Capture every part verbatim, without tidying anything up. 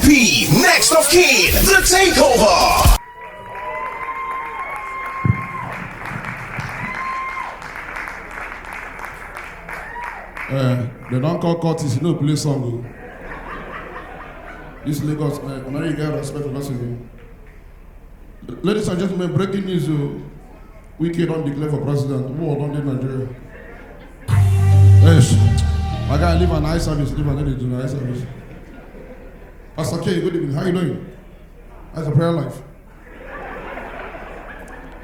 P, next of kin, the takeover. Uh, they don't call Curtis, you know, play song. Oh. This Lagos, uh, I know you get respect for person. Ladies and gentlemen, breaking news. Oh. Wike don declare for president. War don dey Nigeria. Yes. My guy, leave an eye service, leave an energy an eye service. Pastor K, good evening. How you doing? How's the prayer life?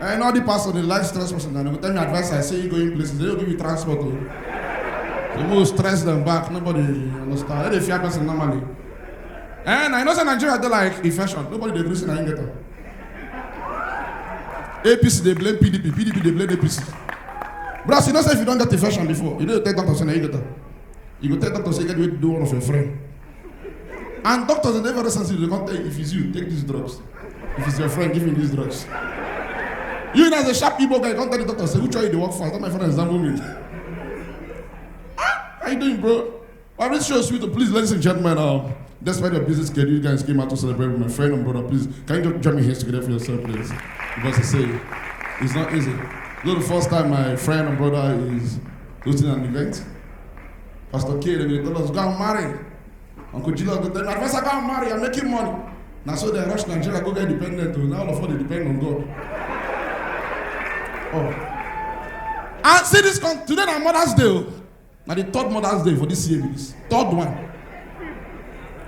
I know the pastor, the life stress person, and tell me advice. I say you going places, they don't give you transport. Oh. They will stress them back. Nobody understand. They fear person normally. And I know say Nigeria, they like infection. Nobody they listen and get them. A P C they blame P D P, P D P they blame A P C. Bros, you know say if you don't get infection before, you know you tell doctor say na you get am. You go tell doctor say get wetin do one of your friend. And doctors dey very sensitive, they come tell you if it's you, take these drugs. If it's your friend, give him these drugs. You as a sharp Igbo guy, come tell the doctor say which one you dey work for? That my friend example me. Ah, how you doing, bro? Well, this show is sweet. Please, ladies and gentlemen, um, despite your busy schedule, you guys came out to celebrate with my friend and brother. Please, can you just join me here together for yourself, please? Because I say it's not easy. This is the first time my friend and brother is hosting an event. Pastor K, they tell us, go and marry. Uncle Gilo, they tell me, advisor, go and marry, I'm making money. Now so they rush Nigeria, go get dependent. Oh. Now all of us they depend on God. Oh. And see this con- today na Mother's Day. Oh. Na the third Mother's Day for this year be this. Third one.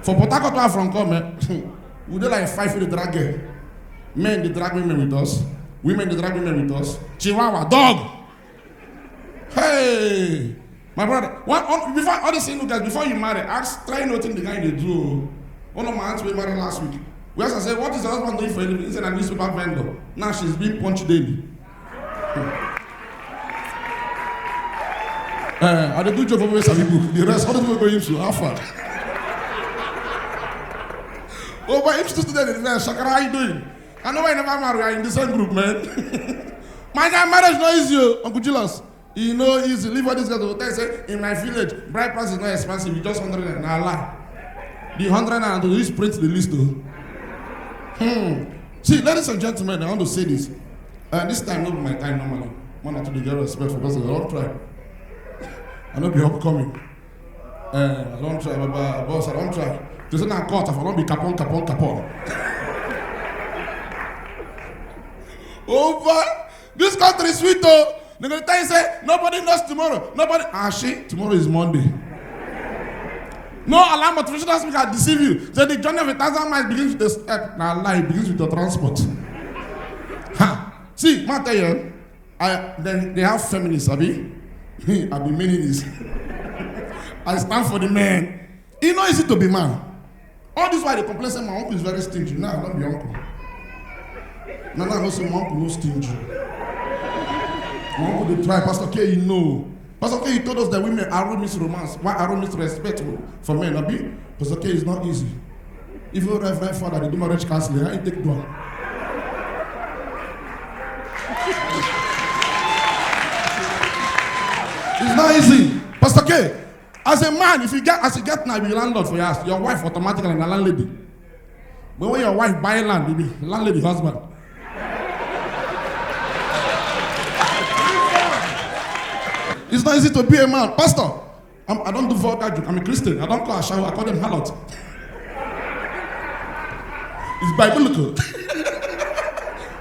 For Port Harcourt, where I from come, eh? We dey like five wey dey drag girl. Men dey drag women with us. Women dey drag women with us. Chihuahua, dog. Hey, my brother. One, on, before all the single guys, before you marry, ask, try nothing the guy dey do. Oh. One of my aunts wey marry last week. We ask her say, what is your husband doing for a living? He said, a newspaper vendor. Now she's being punched daily. Uh, I dey do job for sabi book. The rest, all the people going to how far? Oh, but if student dey there, Shakara, how you doing? I know I never marry. We are in the same group, man. My guy, marriage no easy, oh, Uncle Julius. E no easy. Leave all these guys to tell say in my village, bride price is not expensive. It's just hundred naira. Na lie. The hundred naira to use print the list, though. Hmm. See, ladies and gentlemen, I want to say this. Uh, this time, not my time normally. Man, I to get respect for person. I don't try. I don't be upcoming. Uh, I don't try, Baba, boss, I don't try. To say na court, I don't be capon, capon, capon. Over. This country is sweet, though. They gonna tell you say nobody knows tomorrow. Nobody. Ah, shit. Tomorrow is Monday. No alarm, motivational speaker deceive you. Say the journey of a thousand miles begins with a step. Now lie begins with your transport. Ha. See, man, tell you, I then they have feminists, abi? Me, I be meaningless. I stand for the man. E no easy to be man. All this why they complain say my uncle is very stingy. Now I don't be uncle. Now now I know say my uncle no stingy. My uncle dey try. Pastor K, you know. Pastor K, you told us that women are miss romance. Why are miss respectful for men? Abi? Pastor K is not easy. Even Reverend Father, they do marriage counseling. How you take do am? It's not easy. Pastor K, as a man, if you get as you get now, you be landlord for your house. Your wife automatically na landlady. But when your wife buy land, you be landlady husband. It's not easy to be a man. Pastor, I'm, I don't do vulgar joke. I'm a Christian. I don't call a shower. I call them harlot. It's biblical.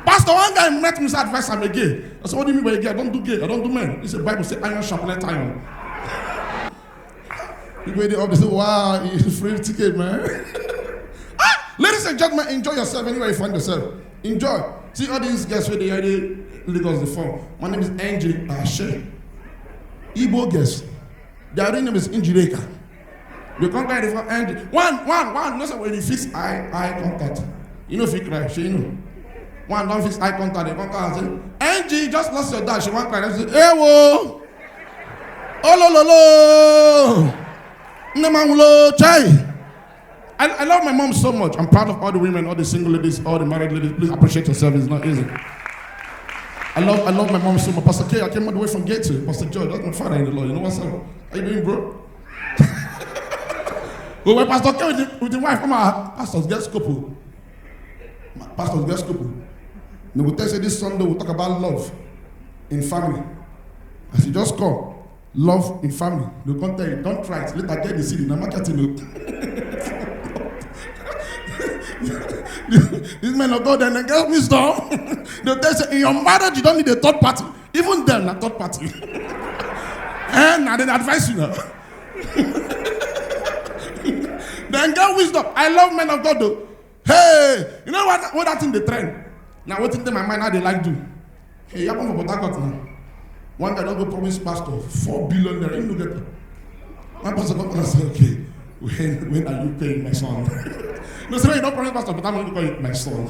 Pastor, one guy met me, said, advice, I'm a gay. I said, what do you mean by a gay? I don't do gay. I don't do men. He said, Bible said iron sharpened iron. People in the office say, wow, you free ticket, man. Ah, ladies and gentlemen, enjoy yourself anywhere you find yourself. Enjoy. See all these guys where they are in Lagos the phone. My name is Angie Ashe. Igbo guest. Their real name is Injireka. They come carry the phone Angie. One, one, one. No, sir, when you fix eye, eye contact, you know if you cry, she you know. One don't fix eye contact. They come come and say, Angie, you just lost your dad. She won't cry. They say, hey, whoa. Oh, lo, lo, lo. Nne m anwụla, chai. I, I love my mom so much. I'm proud of all the women, all the single ladies, all the married ladies. Please appreciate yourself. It's not easy. I love, I love my mom so much. Pastor K, I came all the way from Gate to Pastor George. That's my father in the Lord. You know what's up? How you doing, bro? Go where Pastor K with the, with the wife, come out. Pastors get scope o. Pastors get scope o. They go tell say this Sunday we talk about love in family. As you just come, love in family. They come tell you, don't try it. Later get the seed in the marketing o. These men of God, dem get wisdom. They tell say in your marriage you don't need a third party. Even them na third party. And I dey advise you now. Dem get wisdom. I love men of God though. Hey, you know what? What that thing dey trend? Now wetin dey my mind, I dey like do. Hey, e happen for Port Harcourt now. One guy don go promise pastor four billion naira. He no get am. One pastor come and say, okay, when, when are you paying, my son? No, say you don promise pastor, but I'm going to call you my son.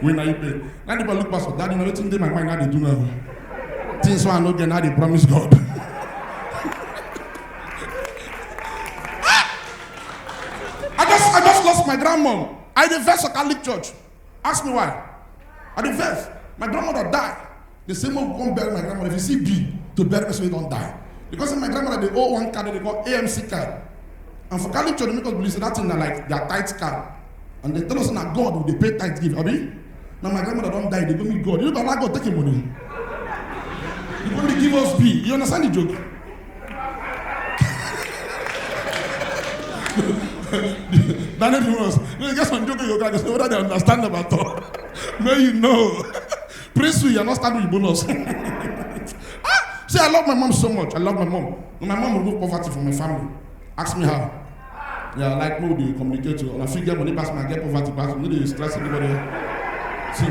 When are you paying? Now the boy look pastor, daddy, na wetin dey my mind, I dey do now. Things wey I no get, I dey promise God. I just, I just lost my grandmom. I dey vex for Catholic church. Ask me why. I dey vex. My grandmother die. They say make we come bury my grandmother. If you see B, to bury person wey don die. Because my grandmother dey owe one card wey they call A M C card. And for Catholic church, they make us believe say that thing na like their tithe card. And they tell us na God we dey pay tithe give, abi? Now my grandmother don die, they go meet God. You no go allow God take him money. You go only give us B. You understand the joke? Daniel Dimas, you get some joke you go crack, whether they understand them at all. May you know. Prince, you are not standing with bonus. Ah, see, I love my mom so much. I love my mom. My mom remove poverty from my family. Ask me how. Yeah, like, no, they communicate to. And I feel get money pass me, I get poverty pass me. No dey stress anybody. See,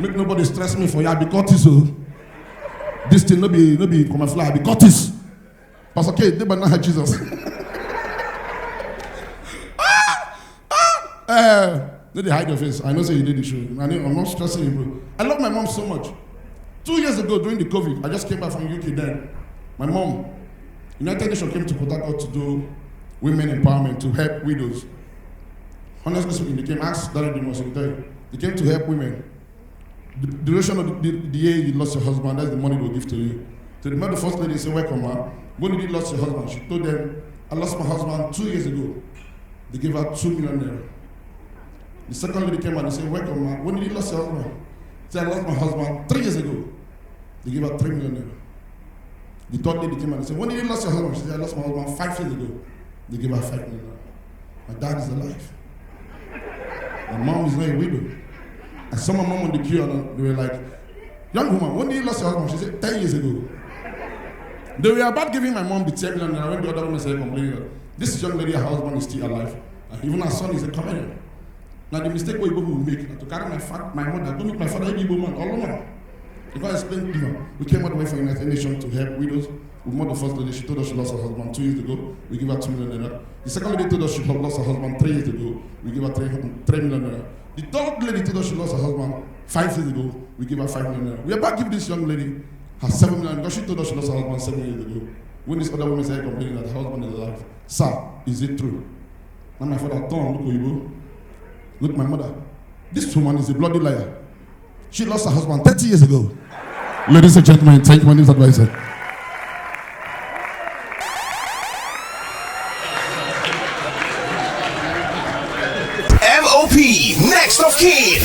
make nobody stress me for you. I be Curtis o. This thing no be, no be come and fly. I be Curtis. Pastor K, they banana Jesus. Ah! Ah! Eh, no dey hide your face. I know say you did the show. I know, I'm not stressing you, bro. I love my mom so much. Two years ago during the COVID, I just came back from U K then. My mom, United Nations came to Port Harcourt to do women empowerment, to help widows. Honestly speaking, they came, ask Daniel Dimas, he will tell you. They came to help women. The duration of the, the, the year you lost your husband, that's the money they will give to you. So they met the first lady and said, welcome, ma. When did you lost your husband? She told them, I lost my husband two years ago. They gave her two million naira. The second lady came out and said, welcome, ma. When did you lost your husband? She said, I lost my husband three years ago. They gave her three million naira. The third lady came out and said, when did you lost your husband? She said, I lost my husband five years ago. They gave her five million naira. My dad is alive. My mom is not a widow. I saw my mom on the queue and they were like, young woman, when did you lost your husband? She said, ten years ago. They were about giving my mom the ten million naira when the other woman said complaining. This young lady, her husband is still alive. And even her son is a comedian. Now the mistake wey Igbo people make na to carry my fa-, my mother go meet my father, Igbo man, Olumo. If I explain to you, we came all the way from United Nations to help widows. We met the first lady, she told us she lost her husband two years ago. We give her two million naira. The second lady told us she lo-, lost her husband three years ago. We give her three, three million naira. The third lady told us she lost her husband five years ago. We give her five million naira. We are about to give this young lady her seven million because she told us she lost her husband seven years ago. When this other woman started complaining that her husband is alive, sir, is it true? Now my father turned, look Oyibo, look my mother. This woman is a bloody liar. She lost her husband thirty years ago. Ladies and gentlemen, thank you, my news advisor. M O P, next of kin.